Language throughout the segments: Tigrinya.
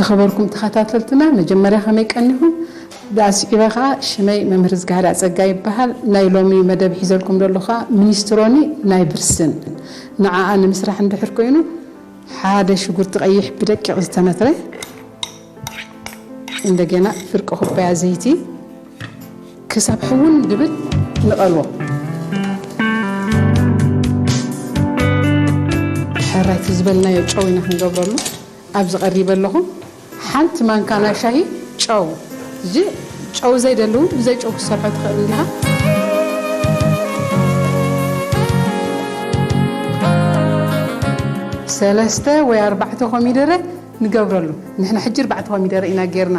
ዝኸበርኩም ተኸታተልትና፣ መጀመርያ ከመይ ቀኒኹም? ብኣስዒባ ኸኣ፣ ሽመይ መምህር ዝጋህዳ ጸጋ ይበሃል። ናይ ሎሚ መደብ ሒዘልኩም ዘለኹ ኸኣ ሚኒስትሮኒ ናይ ብርስን። ንዓኣ ንምስራሕ እንድሕር ኮይኑ፣ ሓደ ሽጉርቲ ቀይሕ ብደቂቕ ዝተነትረ፣ እንደገና ፍርቂ ኩባያ ዘይቲ፣ ክሳብ ሕውን ድብል ንቐልዎ። ሕራይቲ ዝበልናዮ ጨው ኢና ክንገብረሉ። ኣብዚ ቀሪበ ኣለኹ። ሓንቲ ማንካ ናይ ሻሂ ጨው። እዚ ጨው ዘይደልው ብዘይ ጨው ክትሰርሖ ትኽእል እንዲኻ። ሰለስተ ወይ ኣርባዕተ ኮሚደረ ንገብረሉ። ንሕና ሕጂ ኣርባዕተ ኮሚደረ ኢና ጌርና።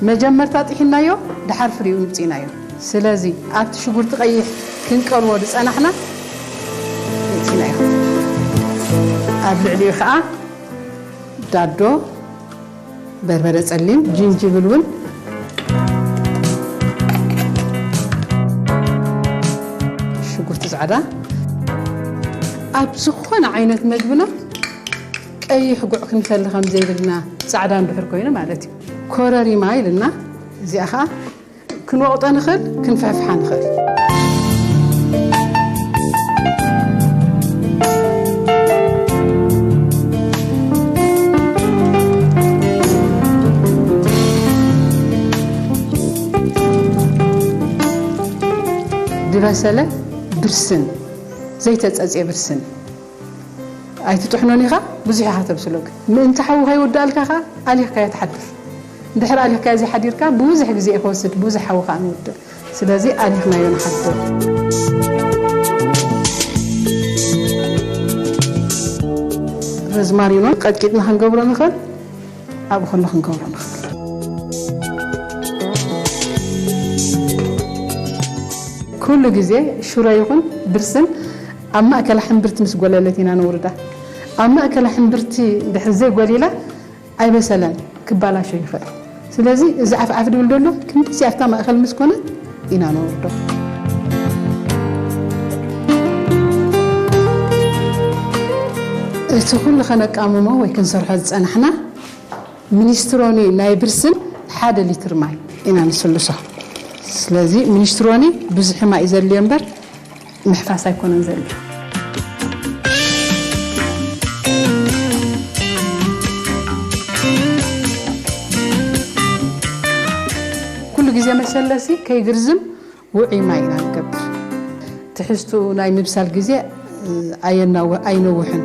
መጀመርታ ጥሒናዮ፣ ድሓር ፍሪኡ ምጺእናዮ። ስለዚ ኣብቲ ሽጉርቲ ቀይሕ ክንቀልዎ ዝጸናሕና ምጺእናዮ። ኣብ ልዕሊኡ ኸኣ ዳዶ፣ በርበረ ጸሊም፣ ጅንጅብል እውን፣ ሽጉርቲ ጻዕዳ። ኣብ ዝኾነ ዓይነት መግብና ቀይሕ ጉዕ ክንፈሊ ከም ዘይብልና፣ ጻዕዳ እንድሕር ኮይኑ ማለት እዩ። ኮረሪማ ኢልና፣ እዚኣ ኸኣ ክንወቕጦ ንኽእል፣ ክንፍሕፍሓ ንኽእል። ዝበሰለ ብርስን፣ ዘይተጸጽየ ብርስን። ኣይትጥሕኖን ኢኻ፣ ብዙሕ ኢኻ ተብስሎ። ግን ምእንቲ ሓዊ ከይውዳእልካ ኸኣ ኣሊኽካዮ ትሓድር። እንድሕር ኣሊኽካዮ ዘይሓዲርካ፣ ብዙሕ ግዜ እዩ ክወስድ፣ ብዙሕ ሓዊ ኸኣ ንውድእ። ስለዚ ኣሊኽናዮ ንሓድር። ሮዝማሪኖ ቀጥቂጥና ክንገብሮ ንኽእል፣ ኣብኡ ከሎ ክንገብሮ ንኽእል። ኩሉ ግዜ ሽሮ ይኹን ብርስን ኣብ ማእከላ ሕምብርቲ ምስ ጎለለት ኢና ነውርዳ። ኣብ ማእከላ ሕምብርቲ ድሕሪ ዘይጎሊላ ኣይበሰለን፣ ክባላሾ ይኽእል። ስለዚ እዚ ዓፍዓፍ ድብል ደሎ ክንድዚ ኣብታ ማእከል ምስ ኮነት ኢና ነውርዶ። እቲ ኩሉ ከነቃምሞ ወይ ክንሰርሖ ዝጸናሕና ሚኒስትሮኒ ናይ ብርስን ሓደ ሊትር ማይ ኢና ንስልሶ። ስለዚ ሚኒስትሮኒ ብዙሕ ማይ እዩ ዘድልዮ እምበር ምሕፋስ ኣይኮነን ዘድልዮ። ኩሉ ግዜ መሰለሲ ከይግርዝም ውዑይ ማይ ኢና ንገብር። ትሕዝቱ ናይ ምብሳል ግዜ፣ እ፣ ኣየናው-፣ ኣይነውሕን።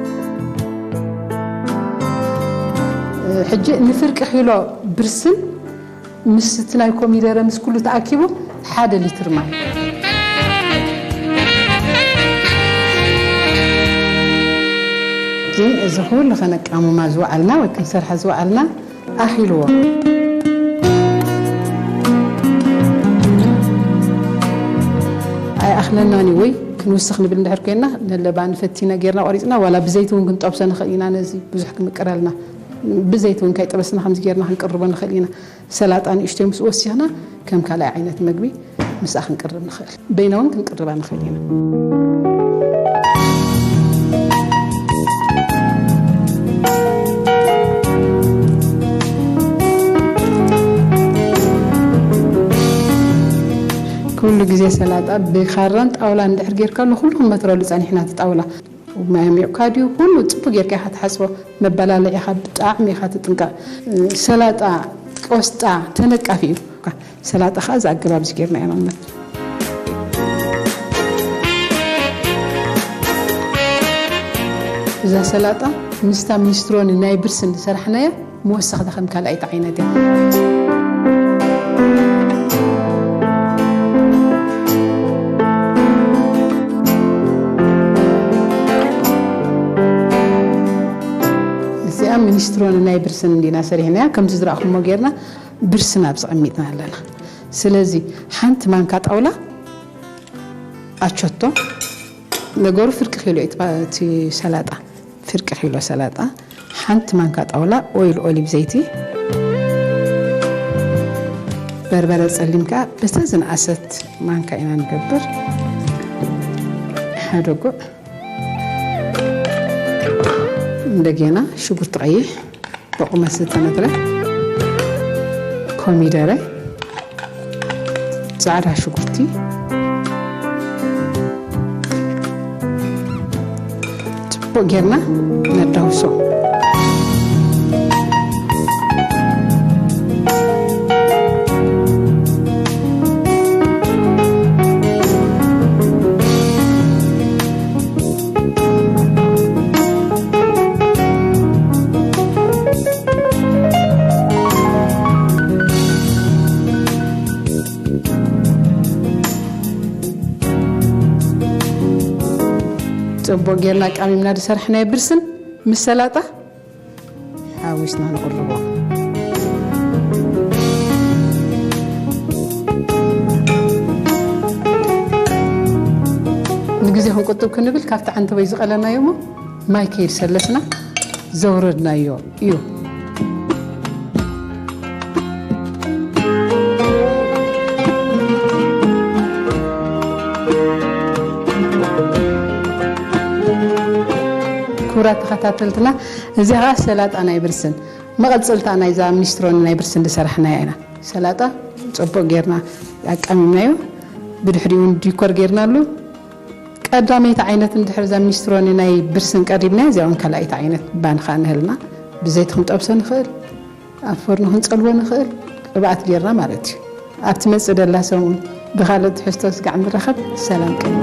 እ፣ ሕጂ ንፍርቂ ኪሎ ብርስን ምስ እቲ ናይ ኮሚደረ ምስ ኩሉ ተኣኪቡ ሓደ ሊትር ማይ። ግን እዚ ኩሉ ከነቃምማ ዝወዓልና ወይ ክንሰርሓ ዝወዓልና ኣኺልዎ። ኣይኣኽለናን እዩ ወይ ክንውስኽ ንብል እንድሕር ኮይንና፣ ነለባ ንፈቲና ጌርና ቆሪጽና፣ ዋላ ብዘይቲ እውን ክንጠብሶ ንኽእል ኢና። ነዚ ብዙሕ ክምቅረልና፣ ብዘይቲ እውን ከይጠበስና ከምዚ ጌርና ክንቅርቦ ንኽእል ኢና። ሰላጣ ንእሽተይ ምስ ወሲኽና፣ ከም ካልኣይ ዓይነት መግቢ ምስኣ ክንቅርብ ንኽእል። በይና እውን ክንቅርባ ንኽእል ኢና። ኩሉ ግዜ ሰላጣ ብኻራን ጣውላ እንድሕር ጌርካሉ፣ ኩሉ ክንመትረሉ ጸኒሕና፣ እቲ ጣውላ ማይ ኣሚቑካ ድዩ፣ ኩሉ ጽቡቕ ጌርካ ኢኻ ትሓጽቦ። መበላለዒኻ ብጣዕሚ ኢኻ ትጥንቀቕ። ሰላጣ፣ ቆስጣ ተነቃፊ እዩ። ሰላጣ ኸዓ እዚ ኣገባብ እዚ ጌርና ኢና ንመግብ። እዛ ሰላጣ ምስታ ሚኒስትሮኒ ናይ ብርስን ዝሰራሕናያ መወሰኽታ ከም ካልኣይቲ ዓይነት እያ። እዚኣ ሚኒስትሮኒ ናይ ብርስን እንዲና ሰሪሕናያ። ከምዚ ዝረእኹሞ ጌርና ብርስን ኣብዚ ኣቐሚጥና ኣለና። ስለዚ ሓንቲ ማንካ ጣውላ ኣቸቶ፣ ነገሩ ፍርቂ ኪሎ እዩ እቲ ባ-፣ እቲ ሰላጣ፣ ፍርቂ ኪሎ ሰላጣ፣ ሓንቲ ማንካ ጣውላ ኦይል ኦሊቭ ዘይቲ፣ በርበረ ጸሊም ከኣ በታ ዝነኣሰት ማንካ ኢና ንገብር። ሓደ ጉዕ፣ እንደገና ሽጉርቲ ቀይሕ ብቑመት ዝተነትረ፣ ኮሚደረ፣ ጻዕዳ ሽጉርቲ ጽቡቕ ጌርና ነዳውሶ። ጽቡቕ ጌርና ቀሚምና ዝሰራሕናዮ ብርስን ምስ ሰላጣ ሓዊስና ንቕርቦ። ንግዜ ክንቁጥብ ክንብል ካብቲ ዓንተቦይ ዝቐለናዮ እሞ ማይ ከይድ ሰለስና ዘውረድናዮ እዩ። ክቡራት ተኸታተልትና፣ እዚኣ ኸዓ ሰላጣ ናይ ብርስን መቐጸልታ ናይዛ ሚኒስትሮኒ ናይ ብርስን ዝሰራሕናያ ኢና። ሰላጣ ጽቡቕ ጌርና ኣቃሚምናዮ። ብድሕሪኡ እውን ዲኮር ጌርናሉ። ቀዳመይቲ ዓይነት እንድሕር እዛ ሚኒስትሮኒ ናይ ብርስን ቀሪብናያ፣ እዚኣ እውን ካልኣይቲ ዓይነት ባኒ ኸዓ ንህልና። ብዘይቲ ክንጠብሶ ንኽእል፣ ኣብ ፎርኖ ክንጸልዎ ንኽእል፣ ቅብኣት ጌርና ማለት እዩ። ኣብ ትመጽእ ደላ ሰሙን ብኻልእ ትሕዝቶ ስጋዕ ንራኸብ። ሰላም ቅኒ።